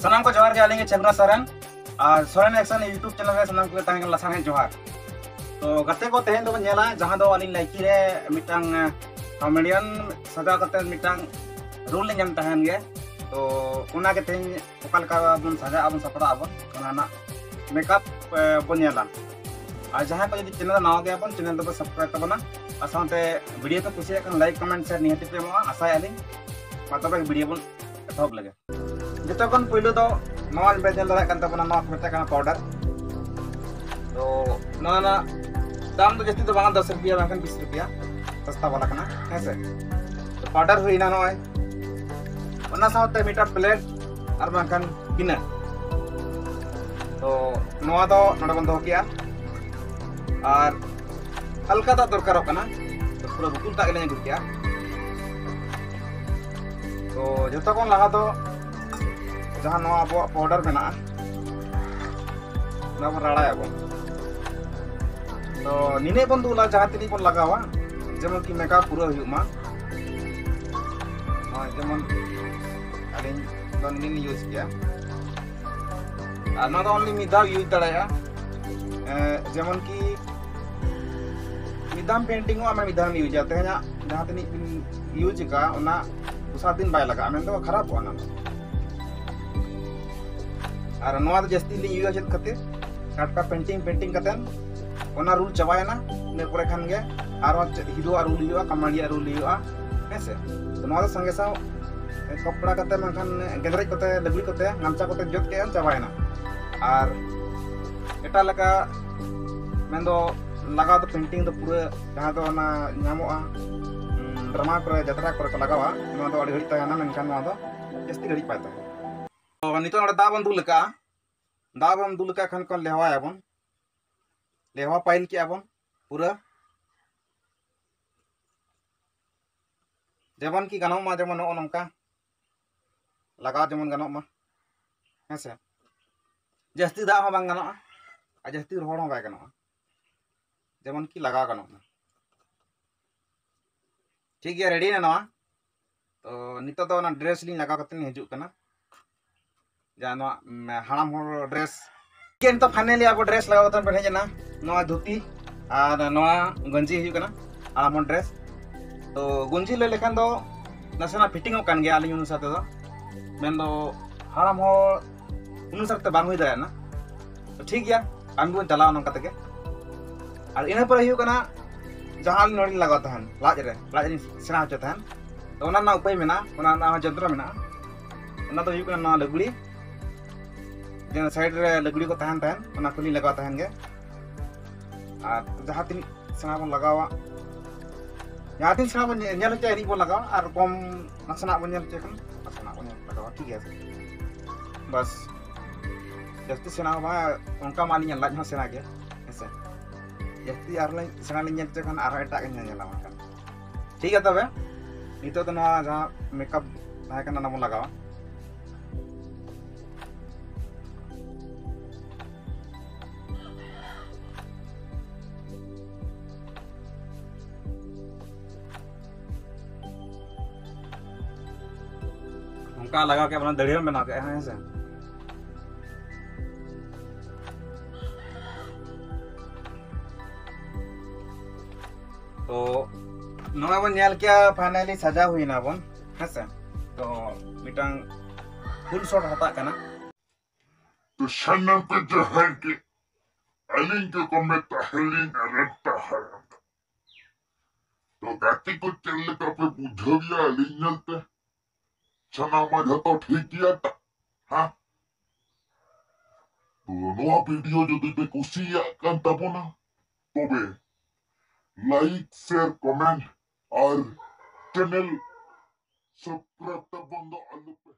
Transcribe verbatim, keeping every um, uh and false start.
ᱥᱟᱱᱟᱢ ᱠᱚ ᱡᱚᱦᱟᱨ ᱜᱮ, ᱟᱹᱞᱤᱧ ᱜᱮ ᱪᱷᱮᱢᱨᱟ ᱥᱚᱨᱮᱱ᱾ ᱟᱨ ᱥᱚᱨᱮᱱ ᱮᱠᱥᱚᱱ YouTube ᱪᱮᱱᱮᱞ ᱨᱮ ᱥᱟᱱᱟᱢ ᱠᱚᱜᱮ ᱛᱟᱦᱮᱸ ᱠᱟᱱᱟ ᱞᱟᱥᱟᱲᱦᱮᱫ ᱡᱚᱦᱟᱨ᱾ ᱛᱚ ᱜᱟᱛᱮ ᱠᱚ, ᱛᱮᱦᱮᱧ ᱫᱚᱵᱚᱱ ᱧᱮᱞᱟ ᱡᱟᱦᱟᱸ ᱫᱚ ᱟᱹᱞᱤᱧ ᱞᱟᱭᱠᱤ ᱨᱮ ᱢᱤᱫᱴᱟᱝ ᱠᱚᱢᱮᱰᱤᱭᱟᱱ ᱥᱟᱡᱟᱣ ᱠᱟᱛᱮ ᱢᱤᱫᱴᱟᱝ ᱨᱳᱞ ᱞᱤᱧ ᱮᱢ ᱛᱟᱦᱮᱱ ᱜᱮ᱾ ᱛᱚ ᱚᱱᱟᱜᱮ ᱛᱮᱦᱮᱧ ᱚᱠᱟ ᱞᱮᱠᱟ ᱵᱚᱱ ᱥᱟᱡᱟᱜ ᱟᱵᱚᱱ, ᱥᱟᱯᱲᱟᱜ ᱟᱵᱚᱱ, ᱚᱱᱟ ᱨᱮᱱᱟᱜ ᱢᱮᱠᱟᱯ ᱵᱚᱱ ᱧᱮᱞᱟ᱾ ᱟᱨ ᱡᱟᱦᱟᱸᱭ ᱠᱚ ᱡᱩᱫᱤ ᱪᱮᱱᱮᱞ ᱨᱮ ᱱᱟᱣᱟ ᱜᱮᱭᱟ ᱵᱚᱱ, ᱪᱮᱱᱮᱞ ᱫᱚᱵᱚᱱ ᱥᱟᱵᱥᱠᱨᱟᱭᱤᱵ ᱛᱟᱵᱚᱱᱟ᱾ ᱟᱨ ᱥᱟᱶᱛᱮ ᱵᱷᱤᱰᱤᱭᱳ ᱯᱮ ᱠᱩᱥᱤᱭᱟᱜ ᱠᱷᱟᱱ ᱞᱟᱭᱤᱠ, ᱠᱚᱢᱮᱱᱴ, ᱥᱮᱭᱟᱨ ᱱᱤᱦᱟᱹᱛ ᱯᱮ ᱮᱢᱚᱜᱼᱟ, ᱟᱥᱟᱭᱮᱫᱼᱟ ᱞᱤᱧ᱾ ᱢᱟ ᱛᱚᱵᱮ ᱵᱷᱤᱰᱤᱭᱳ ᱵᱚᱱ ᱮᱛᱚᱦᱚᱵ ᱞᱮᱜᱮ᱾ ᱡᱚᱛᱚ ᱠᱷᱚᱱ ᱯᱳᱭᱞᱳ ᱫᱚ ᱱᱚᱣᱟ ᱵᱮᱱ ᱧᱮᱞ ᱫᱟᱲᱮᱭᱟᱜ ᱠᱟᱱ ᱛᱟᱵᱚᱱᱟ, ᱱᱚᱣᱟ ᱠᱚ ᱢᱮᱛᱟᱜ ᱠᱟᱱᱟ ᱯᱟᱣᱰᱟᱨ᱾ ᱛᱚ ᱱᱚᱣᱟ ᱨᱮᱱᱟᱜ ᱫᱟᱢ ᱫᱚ ᱡᱟᱹᱥᱛᱤ ᱫᱚ ᱵᱟᱝ, ᱫᱚᱥ ᱨᱩᱯᱤᱭᱟ ᱵᱟᱝᱠᱷᱟᱱ ᱵᱤᱥ ᱨᱩᱯᱤᱭᱟ, ᱥᱚᱥᱛᱟ ᱵᱟᱞᱟ ᱠᱟᱱᱟ, ᱦᱮᱸ ᱥᱮ᱾ ᱛᱚ ᱯᱟᱣᱰᱟᱨ ᱦᱩᱭᱱᱟ ᱱᱚᱜᱼᱚᱭ, ᱚᱱᱟ ᱥᱟᱶᱛᱮ ᱢᱤᱫᱴᱟᱝ ᱯᱞᱮᱴ ᱟᱨ ᱵᱟᱝᱠᱷᱟᱱ ᱜᱤᱱᱟᱹ᱾ ᱛᱚ ᱱᱚᱣᱟ ᱫᱚ ᱱᱚᱰᱮ ᱵᱚᱱ ᱫᱚᱦᱚ ᱠᱮᱜᱼᱟ᱾ ᱟᱨ ᱦᱟᱞᱠᱟ ᱫᱟᱜ ᱫᱚᱨᱠᱟᱨᱚᱜ ᱠᱟᱱᱟ, ᱛᱚ ᱯᱩᱨᱟᱹ ᱵᱩᱠᱩᱞ ᱫᱟᱜ ᱜᱮᱞᱤᱧ ᱟᱹᱜᱩ ᱠᱮᱜᱼᱟ᱾ ᱛᱚ ᱡᱚᱛᱚ ᱠᱷᱚᱱ ᱞᱟᱦᱟ ᱫᱚ ᱡᱟᱦᱟᱸ ᱱᱚᱣᱟ ᱟᱵᱚᱣᱟᱜ ᱯᱟᱣᱰᱟᱨ ᱢᱮᱱᱟᱜᱼᱟ, ᱚᱱᱟ ᱵᱚᱱ ᱨᱟᱲᱟᱭᱟᱵᱚᱱ᱾ ᱛᱚ ᱱᱤᱱᱟᱹᱜ ᱵᱚᱱ ᱫᱩᱞᱟ ᱡᱟᱦᱟᱸ ᱛᱤᱱᱟᱹᱜ ᱵᱚᱱ ᱞᱟᱜᱟᱣᱟ, ᱡᱮᱢᱚᱱ ᱠᱤ ᱢᱮᱠᱟᱯ ᱯᱩᱨᱟᱹ ᱦᱩᱭᱩᱜ ᱢᱟ᱾ ᱱᱚᱜᱼᱚᱭ ᱡᱮᱢᱚᱱ ᱟᱹᱞᱤᱧ ᱫᱚ ᱱᱤᱱᱟᱹᱜ ᱞᱤᱧ ᱤᱭᱩᱡᱽ ᱠᱮᱜᱼᱟ᱾ ᱟᱨ ᱱᱚᱣᱟ ᱫᱚ only ᱢᱤᱫ ᱫᱷᱟᱣ ᱤᱭᱩᱡᱽ ᱫᱟᱲᱮᱭᱟᱜᱼᱟ᱾ ᱮᱸ, ᱡᱮᱢᱚᱱ ᱠᱤ ᱢᱤᱫ ᱫᱷᱟᱣ ᱯᱮᱱᱴᱤᱝ ᱚᱜᱼᱟ, ᱢᱟᱱᱮ ᱢᱤᱫ ᱫᱷᱟᱣ ᱤᱭᱩᱡᱟ, ᱛᱮᱦᱮᱧᱟᱜ ᱡᱟᱦᱟᱸ ᱛᱤᱱᱟᱹᱜ ᱵᱤᱱ ᱤᱭᱩᱡᱽ ᱟᱠᱟᱫ, ᱚᱱᱟ ᱫᱚᱥᱟᱨ ᱫᱤᱱ ᱵᱟᱭ ᱞᱟᱜᱟᱜᱼᱟ, ᱢᱮᱱᱫᱚ ᱠᱷᱟᱨᱟᱯᱚᱜᱼᱟ ᱚᱱᱟ ᱫᱚ᱾ ᱟᱨ ᱱᱚᱣᱟ ᱫᱚ ᱡᱟᱹᱥᱛᱤ ᱞᱤᱧ ᱤᱭᱩᱡᱟ ᱪᱮᱫ ᱠᱷᱟᱹᱛᱤᱨ, ᱴᱟᱴᱠᱟ ᱯᱮᱱᱴᱤᱝ ᱯᱮᱱᱴᱤᱝ ᱠᱟᱛᱮᱫ ᱚᱱᱟ ᱨᱩᱞ ᱪᱟᱵᱟᱭᱮᱱᱟ, ᱤᱱᱟᱹ ᱯᱚᱨᱮ ᱠᱷᱟᱱ ᱜᱮ ᱟᱨᱦᱚᱸ ᱪᱮᱫ ᱦᱤᱨᱳᱣᱟᱜ ᱨᱩᱞ ᱦᱩᱭᱩᱜᱼᱟ, ᱠᱚᱢᱮᱰᱤᱭᱟᱜ ᱨᱩᱞ ᱦᱩᱭᱩᱜᱼᱟ, ᱦᱮᱸ ᱥᱮ᱾ ᱛᱚ ᱱᱚᱣᱟ ᱫᱚ ᱥᱚᱸᱜᱮ ᱥᱟᱶ ᱠᱚᱯᱲᱟ ᱠᱟᱛᱮ, ᱢᱮᱱᱠᱷᱟᱱ ᱜᱮᱸᱫᱽᱨᱮᱡ ᱠᱚᱛᱮ, ᱞᱩᱜᱽᱲᱤ ᱠᱚᱛᱮ, ᱜᱟᱢᱪᱷᱟ ᱠᱚᱛᱮ ᱡᱚᱫ ᱠᱮᱫ ᱟᱢ, ᱪᱟᱵᱟᱭᱮᱱᱟ᱾ ᱟᱨ ᱮᱴᱟᱜ ᱞᱮᱠᱟ ᱢᱮᱱᱫᱚ ᱞᱟᱜᱟᱣ ᱫᱚ ᱯᱮᱱᱴᱤᱝ ᱫᱚ ᱯᱩᱨᱟᱹ ᱡᱟᱦᱟᱸ ᱫᱚ ᱚᱱᱟ ᱧᱟᱢᱚᱜᱼᱟ, ᱩᱸ, ᱰᱨᱟᱢᱟ ᱠᱚᱨᱮ, ᱡᱟᱛᱨᱟ ᱠᱚᱨᱮ ᱠᱚ ᱞᱟᱜᱟᱣᱟ, ᱱᱚᱣᱟ ᱫᱚ ᱟᱹᱰᱤ ᱜᱷᱟᱹᱲᱤᱡ ᱛᱟᱦᱮᱱᱟ, ᱢᱮᱱᱠᱷᱟᱱ ᱱᱚᱣᱟ ᱫᱚ ᱡᱟᱹᱥᱛᱤ ᱜᱷᱟᱹᱲᱤᱡ ᱵᱟᱭ ᱛᱟᱦᱮᱱᱟ᱾ ᱛᱚ ᱱᱤᱛᱚᱜ ᱱᱚᱰᱮ ᱫᱟᱜ ᱵᱚᱱ ᱫᱩᱞ ᱟᱠᱟᱜᱼᱟ, ᱫᱟᱜ ᱵᱚᱱ ᱫᱩᱞ ᱟᱠᱟᱫ ᱠᱷᱟᱱ ᱠᱚ ᱞᱮᱣᱦᱟᱭᱟᱵᱚᱱ, ᱞᱮᱣᱦᱟ ᱯᱟᱹᱦᱤᱞ ᱠᱮᱜᱼᱟ ᱵᱚᱱ ᱯᱩᱨᱟᱹ᱾ ᱡᱮᱢᱚᱱ ᱠᱤ ᱜᱟᱱᱚᱜ ᱢᱟ, ᱡᱮᱢᱚᱱ ᱱᱚᱜᱼᱚ ᱱᱚᱝᱠᱟ ᱞᱟᱜᱟᱣ ᱡᱮᱢᱚᱱ ᱜᱟᱱᱚᱜ ᱢᱟ, ᱦᱮᱸ ᱥᱮ᱾ ᱡᱟᱹᱥᱛᱤ ᱫᱟᱜ ᱦᱚᱸ ᱵᱟᱝ ᱜᱟᱱᱚᱜᱼᱟ ᱟᱨ ᱡᱟᱹᱥᱛᱤ ᱨᱚᱦᱚᱲ ᱦᱚᱸ ᱵᱟᱭ ᱜᱟᱱᱚᱜᱼᱟ, ᱡᱮᱢᱚᱱ ᱠᱤ ᱞᱟᱜᱟᱣ ᱜᱟᱱᱚᱜ ᱢᱟ᱾ ᱴᱷᱤᱠ ᱜᱮᱭᱟ, ᱨᱮᱰᱤᱭᱮᱱᱟ ᱱᱚᱣᱟ᱾ ᱛᱚ ᱱᱤᱛᱚᱜ ᱫᱚ ᱚᱱᱟ ᱰᱨᱮᱥ ᱞᱤᱧ ᱞᱟᱜᱟᱣ ᱠᱟᱛᱮ ᱞᱤᱧ ᱦᱤᱡᱩᱜ ᱠᱟᱱᱟ᱾ ᱡᱟᱦᱟᱸ ᱱᱚᱣᱟ ᱦᱟᱲᱟᱢ ᱦᱚᱲ ᱰᱨᱮᱥ᱾ ᱱᱤᱛᱚᱜ ᱯᱷᱟᱭᱱᱟᱞᱤ ᱟᱵᱚ ᱰᱨᱮᱥ ᱞᱟᱜᱟᱣ ᱠᱟᱛᱮ ᱵᱚᱱ ᱦᱮᱡ ᱮᱱᱟ᱾ ᱱᱚᱣᱟ ᱫᱷᱩᱛᱤ ᱟᱨ ᱱᱚᱣᱟ ᱜᱚᱸᱡᱤ ᱦᱩᱭᱩᱜ ᱠᱟᱱᱟ ᱦᱟᱲᱟᱢ ᱦᱚᱲ ᱰᱨᱮᱥ᱾ ᱛᱚ ᱜᱚᱸᱡᱤ ᱞᱟᱹᱭ ᱞᱮᱠᱷᱟᱱ ᱫᱚ ᱱᱟᱥᱮᱱᱟᱜ ᱯᱷᱤᱴᱤᱝᱚᱜ ᱠᱟᱱ ᱜᱮᱭᱟ ᱟᱹᱞᱤᱧ ᱚᱱᱩᱥᱟᱨ ᱛᱮᱫᱚ, ᱢᱮᱱᱫᱚ ᱦᱟᱲᱟᱢ ᱦᱚᱲ ᱚᱱᱩᱥᱟᱨ ᱛᱮ ᱵᱟᱝ ᱦᱩᱭ ᱫᱟᱲᱮᱭᱟᱜᱼᱟ᱾ ᱛᱚ ᱴᱷᱤᱠ ᱜᱮᱭᱟ, ᱠᱟᱹᱢᱤ ᱵᱚᱱ ᱪᱟᱞᱟᱣᱟ ᱱᱚᱝᱠᱟ ᱛᱮᱜᱮ᱾ ᱟᱨ ᱤᱱᱟᱹ ᱯᱚᱨᱮ ᱦᱩᱭᱩᱜ ᱠᱟᱱᱟ ᱡᱟᱦᱟᱸ ᱟᱹᱞᱤᱧ ᱱᱚᱰᱮ ᱞᱤᱧ ᱞᱟᱜᱟᱣ ᱛᱟᱦᱮᱱ, ᱞᱟᱡ ᱨᱮ, ᱞᱟᱡ ᱨᱤᱧ ᱥᱮᱬᱟ ᱦᱚᱪᱚ ᱛᱟᱦᱮᱱ᱾ ᱛᱚ ᱚᱱᱟ ᱨᱮᱱᱟᱜ ᱩᱯᱟᱹᱭ ᱢᱮᱱᱟᱜᱼᱟ, ᱚᱱᱟ ᱨᱮᱱᱟᱜ ᱦᱚᱸ ᱡᱚᱱᱛᱨᱚ ᱢᱮᱱᱟᱜᱼᱟ᱾ ᱚᱱᱟ ᱫᱚ ᱦᱩᱭᱩᱜ ᱠᱟᱱᱟ ᱱᱚᱣᱟ ᱞᱩᱜᱽᱲᱤ, ᱡᱮ ᱥᱟᱭᱤᱰ ᱨᱮ ᱞᱩᱜᱽᱲᱤ ᱠᱚ ᱛᱟᱦᱮᱱ ᱛᱟᱦᱮᱱ, ᱚᱱᱟ ᱠᱚᱞᱤᱧ ᱞᱟᱜᱟᱣ ᱛᱟᱦᱮᱱ ᱜᱮ᱾ ᱟᱨ ᱡᱟᱦᱟᱸ ᱛᱤᱱᱟᱹᱜ ᱥᱮᱬᱟ ᱵᱚᱱ ᱞᱟᱜᱟᱣᱟ, ᱡᱟᱦᱟᱸ ᱛᱤᱱ ᱥᱮᱬᱟ ᱵᱚᱱ ᱧᱮ- ᱧᱮᱞ ᱦᱚᱪᱚᱭᱟ, ᱤᱱᱟᱹᱜ ᱵᱚᱱ ᱞᱟᱜᱟᱣᱟ᱾ ᱟᱨ ᱠᱚᱢ ᱱᱟᱥᱮᱱᱟᱜ ᱵᱚᱱ ᱧᱮᱞ ᱦᱚᱪᱚᱭ ᱠᱷᱟᱱ ᱱᱟᱥᱮᱱᱟᱜ ᱵᱚᱱ ᱧᱮᱞ ᱞᱟᱜᱟᱣᱟ, ᱴᱷᱤᱠ ᱜᱮᱭᱟ ᱥᱮ? ᱵᱟᱥ, ᱡᱟᱹᱥᱛᱤ ᱥᱮᱬᱟ ᱦᱚᱸ ᱵᱟᱝ, ᱚᱱᱠᱟ ᱢᱟ ᱟᱹᱞᱤᱧᱟᱜ ᱞᱟᱡ ᱦᱚᱸ ᱥᱮᱬᱟ ᱜᱮᱭᱟ, ᱦᱮᱸ ᱥᱮ? ᱡᱟᱹᱥᱛᱤ ᱟᱨ ᱞᱤᱧ ᱥᱮᱬᱟ ᱞᱤᱧ ᱧᱮᱞ ᱦᱚᱪᱚᱭ ᱠᱷᱟᱱ ᱟᱨᱦᱚᱸ ᱮᱴᱟᱜ ᱜᱮ ᱧᱮᱞ ᱧᱮᱞᱟ ᱵᱟᱝᱠᱷᱟᱱ᱾ ᱴᱷᱤᱠ ᱜᱮᱭᱟ, ᱛᱚᱵᱮ ᱱᱤᱛᱚᱜ ᱫᱚ ᱱᱚᱣᱟ ᱡᱟᱦᱟᱸ ᱢᱮᱠᱟᱯ ᱛᱟᱦᱮᱸ ᱠᱟᱱᱟ, ᱚᱱᱟ ᱵᱚᱱ ᱞᱟᱜᱟᱣᱟ᱾ ᱚᱱᱠᱟ ᱞᱟᱜᱟᱣ ᱠᱮᱫ ᱵᱚᱱᱟ, ᱫᱟᱹᱲᱦᱤ ᱵᱚᱱ ᱵᱮᱱᱟᱣ ᱠᱮᱫᱼᱟ, ᱦᱮᱸ ᱥᱮ? ᱛᱚ ᱱᱚᱜᱼᱚᱭ ᱵᱚᱱ ᱧᱮᱞ ᱠᱮᱜᱼᱟ, ᱯᱷᱟᱭᱱᱟᱞᱤ ᱥᱟᱡᱟᱣ ᱦᱩᱭᱱᱟ ᱵᱚᱱ, ᱦᱮᱸ ᱥᱮ? ᱛᱚ ᱢᱤᱫᱴᱟᱝ ᱯᱷᱩᱞ ᱥᱚᱴ ᱦᱟᱛᱟᱜ ᱠᱟᱱᱟ᱾ ᱛᱚ ᱥᱟᱱᱟᱢ ᱠᱚ ᱡᱚᱦᱟᱨ ᱜᱮ, ᱟᱹᱞᱤᱧ ᱜᱮ ᱠᱚ ᱢᱮᱛᱟ ᱦᱟᱹᱞᱤᱧ ᱟᱨ ᱮᱠᱴᱟ ᱦᱟᱲᱟᱢ᱾ ᱛᱚ ᱜᱟᱛᱮ ᱠᱚ, ᱪᱮᱫ ᱞᱮᱠᱟ ᱯᱮ ᱵᱩᱡᱷᱟᱹᱣ ᱜᱮᱭᱟ ᱟᱹᱞᱤᱧ ᱧᱮᱞᱛᱮ? ᱥᱟᱱᱟᱢᱟᱜ ᱡᱷᱚᱛᱚ ᱴᱷᱤᱠ ᱜᱮᱭᱟ ᱛᱚ? ᱦᱮᱸ? ᱛᱚ ᱱᱚᱣᱟ ᱵᱷᱤᱰᱤᱭᱳ ᱡᱩᱫᱤ ᱯᱮ ᱠᱩᱥᱤᱭᱟᱜ ᱠᱟᱱ ᱛᱟᱵᱚᱱᱟ, ᱛᱚᱵᱮ ᱞᱟᱭᱤᱠ, ᱥᱮᱭᱟᱨ, ᱠᱚᱢᱮᱱᱴ ᱟᱨ ᱪᱮᱱᱮᱞ ᱥᱟᱵᱥᱠᱨᱟᱭᱤᱵ ᱛᱟᱵᱚᱱ ᱫᱚ ᱟᱞᱚ ᱯᱮ